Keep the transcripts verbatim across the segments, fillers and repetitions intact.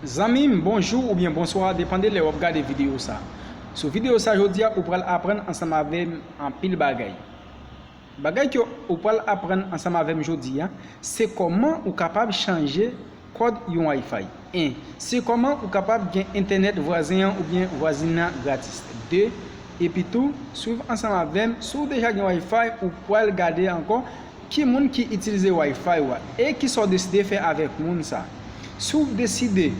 Zanmi m, bonjou oubyen bonswa, depann de lè w ap gade videyo sa. Sou videyo sa jodi a, ou pral aprann ansanm avè m anpil bagay. Bagay ke ou pral aprann ansanm avè m jodi a, se kòman ou kapab chanje kòd yon Wi-Fi. En, se kòman ou kapab gen entènèt vwazen an oubyen vwazin nan gratis. De, epi tou, swiv ansanm avè m. Si w deja gen Wi-Fi, ou pral gade ankò ki moun ki itilize Wi-Fi w a e ki sa w deside fè avèk moun sa. Si w deside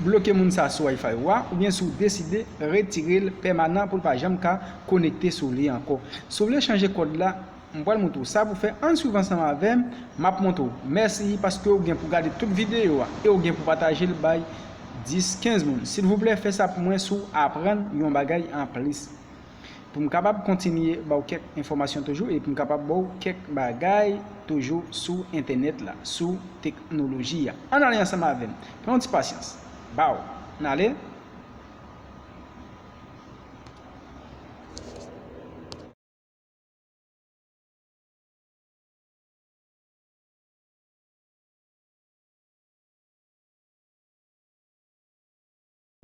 bloke moun sa sou Wi-Fi w a, oubyen si w deside retire l pèmanan pou l pa janm ka konekte sou li ankò. Si w vle chanje kòd la, m pral montre w sa pou fè. Ann swiv ansanm avè m, m ap montre w. Mèsi paske w gen pou gade tout videyo a e w gen pou pataje l bay dis, kenz moun. Silvouplè, fè sa pou mwen si w aprann yon bagay anplis. Pou m kapab kontinye ba w kèk enfòmasyon toujou e pou m kapab ba w kèk bagay toujou sou entènèt la, sou teknoloji a. Ann ale ansanm avè m. Pran yon ti pasyans. Baw. Ann ale.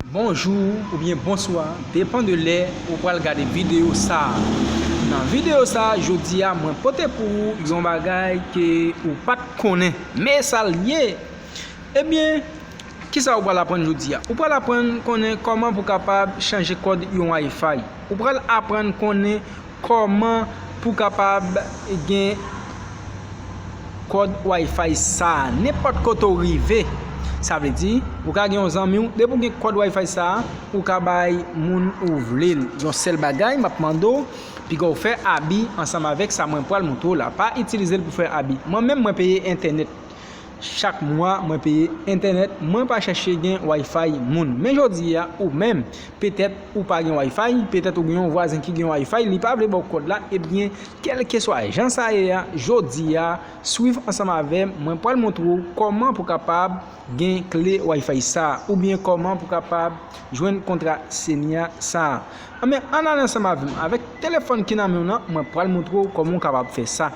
Bonjou oubyen bonswa, depann de lè ou pral gade videyo sa a. Nan videyo sa a, jodi a, mwen pote pou ou yon bagay ke ou pa t konnen, men sa l ye. Ebyen, kisa ou pral aprann jodi a? Ou pral aprann konnen kòman pou kapab chanje kòd yon Wi-Fi. Ou pral aprann konnen kòman pou kapab gen kòd Wi-Fi sa a nenpòt kote w rive. Sa vle di, ou ka gen yon zanmi w, depi w gen kòd Wi-Fi sa a, ou ka bay moun ou vle l. Yon sèl bagay, m ap mande w, piga w fè abi ansanm avèk sa mwen pral montre w la. Pa itilize l pou fè abi. Mwen menm, mwen peye entènèt. Chak mwa, mwen peye entènèt, mwen pa chèche gen Wi-Fi moun. Men jodi a, ou menm, petèt ou pa gen Wi-Fi, petèt ou gen yon vwazen ki gen Wi-Fi, li pa vle ba w kòd la, ebyen, kèlkeswa jan sa ye a, jodi a, swiv ansanm avè m, mwen pral montre w kòman pou kapab gen kle Wi-Fi sa a, oubyen kòman pou kapab jwenn kontra Senia sa a. Anben, ann ale ansanm avè m. Avèk telefòn ki nan men w nan, mwen pral montre w kòman w kapab fè sa.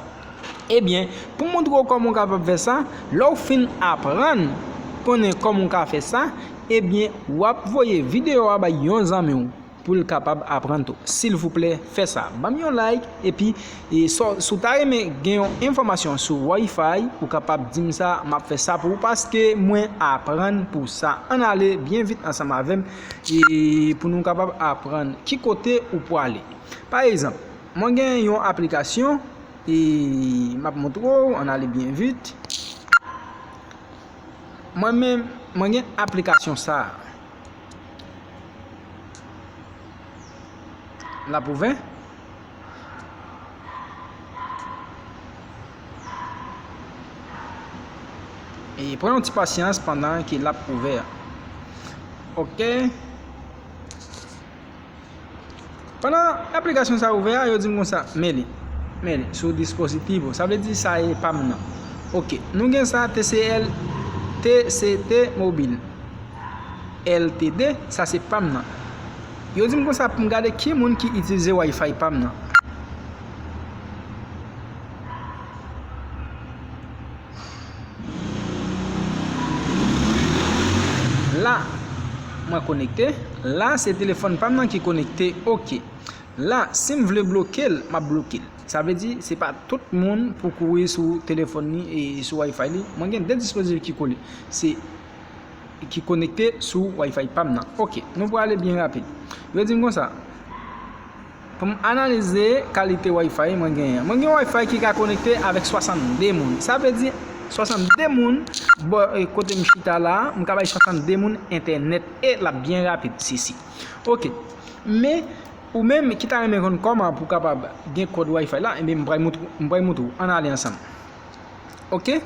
Ebyen, pou m montre w kòman w kapab fè sa, lè w fin aprann konnen kòman w ka fè sa, ebyen, w ap voye videyo a bay yon zanmi w pou l kapab aprann tou. Silvouplè, fè sa. Ban m yon like, epi, e, so, si w ta renmen gen yon enfòmasyon sou Wi-Fi, ou kapab di m sa, m ap fè sa pou ou, paske mwen aprann pou sa. Ann ale byen vit ansanm avè m, e, pou nou kapab aprann ki kote ou pwale. Pa egzanp, mwen gen yon aplikasyon, e, m ap montre w, ann ale byen vit. Mwen menm, mwen gen aplikasyon sa a. L ap ouvè. E pran yon ti pasyans pandan ke l ap ouvè a. Oke. Pandan aplikasyon sa ouvè a, yo di m konsa, men li, men li, sou dispositivo. Sa vle di sa e pa m nan. Oke, nou gen sa T C L, T C T Mobile, L T D, sa se pa m nan. Yo di m konsa pou m gade ki moun ki itilize Wi-Fi pa m nan. La, mwen konekte. La, se telefòn pa m nan ki konekte. Oke. La, si m vle bloke l, m ap bloke l. Sa vle di, se pa tout moun pou kouri sou telefòn li e sou Wi-Fi li. Mwen gen de dispozitif ki kole. Se ki konekte sou Wi-Fi pa m nan. Oke, nou prale byen rapid. Yo di m konsa, pou m analize kalite Wi-Fi mwen genyen an. Mwen gen Wi-Fi ki ka konekte avèk swasannde moun. Sa vle di, swasannde moun, bò, e, kote m chita la a, m ka bay swasannde moun entènèt e l ap byen rapid, si, si. Oke. Men, ou menm ki ta renmen konn kòman pou kapab gen kòd Wi-Fi la, ebyen, m pral montre, m pral montre w. Ann ale ansanm. Oke?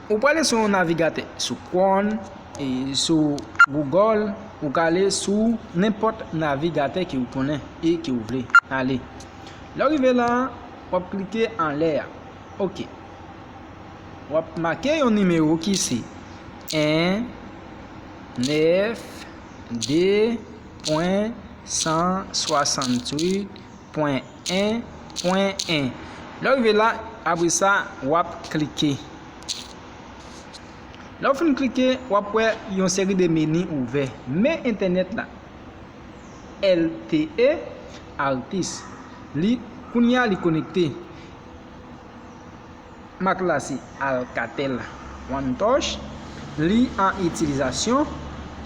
Ou prale sou yon navigatè, sou Chrome, e sou Google, ou ka ale sou nenpòt navigatè ke ou konnen e ke ou vle. Ale. Lè w rive la, w ap klike anlè a. Oke. W ap make yon nimewo ki se en, nèf, de, pwen, san swasanntuit, pwen en, pwen en. Lè w rive la, apre sa, w ap klike. Lè w fin klike, w ap wè yon seri de meni ouvè. Men entènèt la, L T E, Altice. Li, kounye a, li konekte. Mak la se Alcatel One Touch. Li an itilizasyon.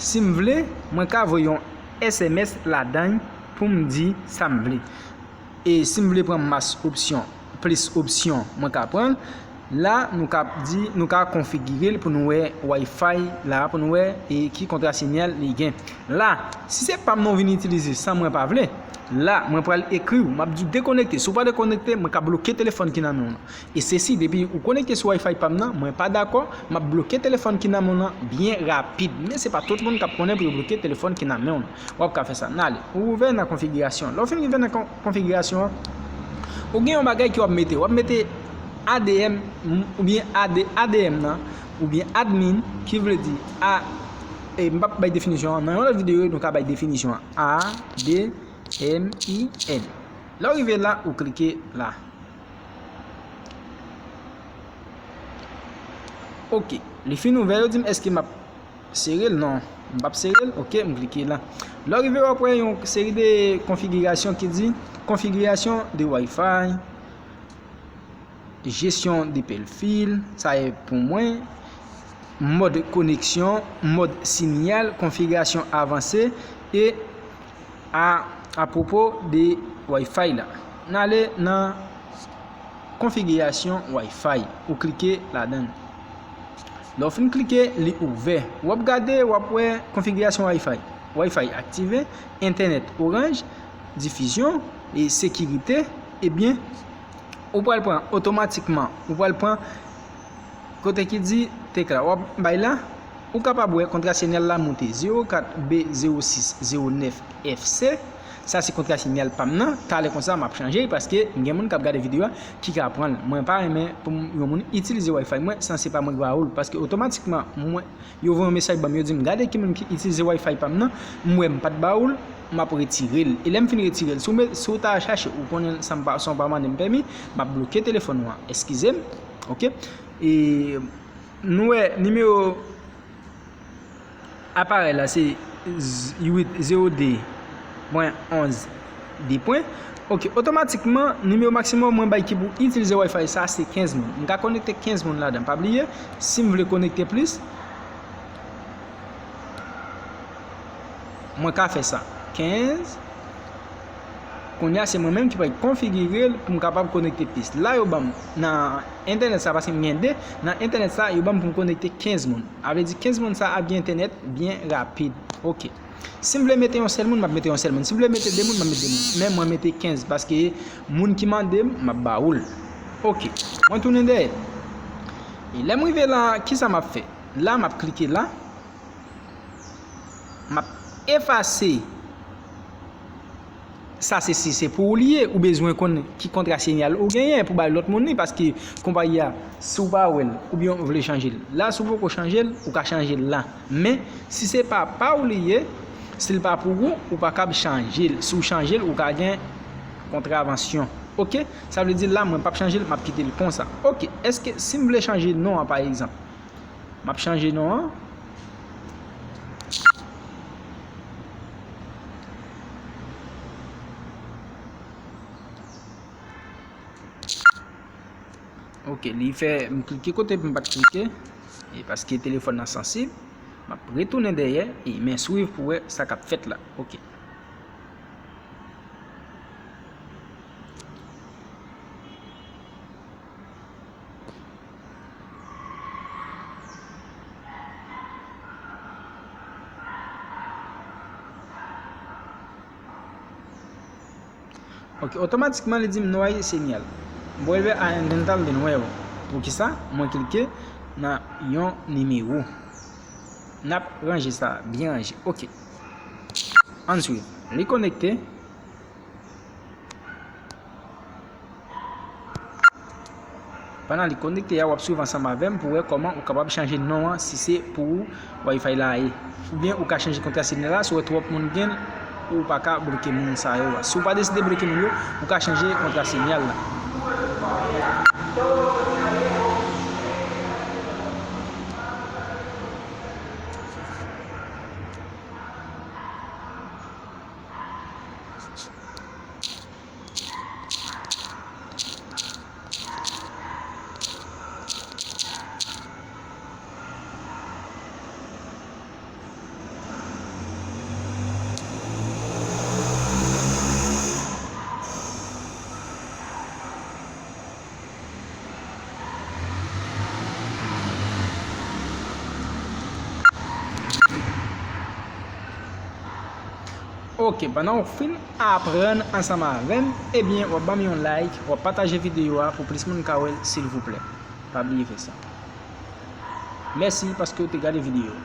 Si m vle, mwen ka voye yon S M S ladan l pou m di sa m vle. E si m vle pran mas opsyon, plis opsyon, mwen ka pran l. La, nou ka di, nou ka konfigire l pou nou wè Wi-Fi la, pou nou wè e ki kontra sinyal li gen. La, si se pa m nan w vin itilize san mwen pa vle, la, mwen pral ekri w, m ap di w dekonekte. Si w pa dekonekte, mwen ka bloke telefòn ki nan men w lan. E sesi, depi ou konekte sou Wi-Fi pa m nan, mwen pa dakò, m ap bloke telefòn ki nan men w lan byen rapid. Men se pa tout moun k ap konnen pou yo bloke telefòn ki nan men w lan. W ap ka fè sa. N ale. Ou ouvè nan konfigirasyon. Lè w fin rive nan kon-, konfigirasyon an, ou gen yon bagay ke w ap mete. W ap mete A D M oubyen A D, A D M nan, oubyen admin, ki vle di a, e, m p ap bay definisyon an. Nan yon lòt videyo, nou ka bay definisyon an. A D M I N. Lè w rive la, ou klike la. Ok, li fin ouvè, yo di m èske m ap sere l? Non, m p ap sere l. Ok, m klike la. Lè w rive, w ap wè yon seri de konfigirasyon ki di konfigirasyon de Wi-Fi, jesyon de pèl fil, sa e pou mwen, mòd koneksyon, mòd sinyal, konfigirasyon avanse, e a, apwopo de Wi-Fi la. N ale nan konfigirasyon Wi-Fi. Ou klike ladan l. Lè w fin klike, li ouvè. W ap gade, w ap wè konfigirasyon Wi-Fi. Wi-Fi aktive, entènèt Orange, difizyon, e sekirite, ebyen, ou pral pran otomatikman, ou pral pran kote ki di tekla, w ap bay la, ou kapab wè kontra sinyal la moute zewo kat B zewo sis zewo nèf F C. Sa se kontra sinyal pa m nan. Talè konsa, m ap chanje l paske gen moun k ap gade videyo a ki ka pran l. Mwen pa renmen pou m, yon moun itilize Wi-Fi mwen san se pa mwen ki ba ou l. Paske otomatikman, mwen, yo voye yon mesaj ban m, yo di m, "Gade ki moun ki itilize Wi-Fi pa m nan, m wè m pa t ba ou l, m ap retire l." E lè m fin retire l, si w me-, si w ta chache, ou konnen sa m pa, san w pa mande m pèmi, m ap bloke telefòn ou an. Eskize m, ok? E nou wè nimewo aparèy la se z-, uit zewo de pwen onz de pwen. Ok, otomatikman, nimewo maksimòm mwen bay ki pou itilize Wi-Fi sa, se kenz moun. M ka konekte kenz moun ladan. Pa bliye, si m vle konekte plis, mwen ka fè sa. Kenz. Kounye a, se mwen menm ki pral konfigire l pou m kapab konekte plis. La, yo ban m nan entènèt sa, paske m gen de, nan entènèt sa, yo ban m pou m konekte kenz moun. A vle di kenz moun sa ap gen entènèt byen rapid. Ok. Si m vle mete yon sèl moun, m ap mete yon sèl moun. Si m vle mete de moun, m ap mete de moun. Men mwen mete kenz paske moun ki mande m, m ap ba ou l. Ok. Mwen tounen dèyè. E lè m rive la, kisa m ap fè? La, m ap klike la. M ap efase. Sa se, si se pou ou li ye, ou bezwen konn ki kontra sinyal ou genyen pou bay lòt moun li, paske konpayi a, si w pa wè l, oubyen w vle chanje l. La, si w poko chanje l, ou ka chanje l la. Men, si se pa pa ou li ye, si l pa pou ou, ou pa kab chanje l. Si w chanje l, ou ka gen kontravansyon. Ok? Sa vle di la, mwen p ap chanje l, m ap kite l konsa. Ok, èske si m vle chanje non an, pa egzanp, m ap chanje non an. Ok, li fè m klike kote m pa t klike. E paske telefòn nan sansib, m ap retounen dèyè e men swiv pou wè sa k ap fèt la. Ok. Ok, otomatikman li di m noye sinyal. Mwen leve a endental de nuevo. Poukisa? Mwen klike nan yon nimewo. N ap ranje sa, byen ranje. Ok. Ann swiv. Li konekte. Pandan li konekte a, w ap swiv ansanm avè m pou wè kòman ou kapab chanje non an si se pou ou Wi-Fi la ye. Oubyen ou ka chanje kontra sinyal la, si w wè twòp moun gen l, ou pa ka bloke moun sa yo a. Si w pa deside bloke moun yo, ou ka chanje kontra sinyal la. Ok, pandan w fin aprann ansanm avè m, ebyen, w ap ban m yon like, w ap pataje videyo a pou plis moun ka wè l, silvouplè. Pa bliye fè sa. Mèsi paske w te gade videyo.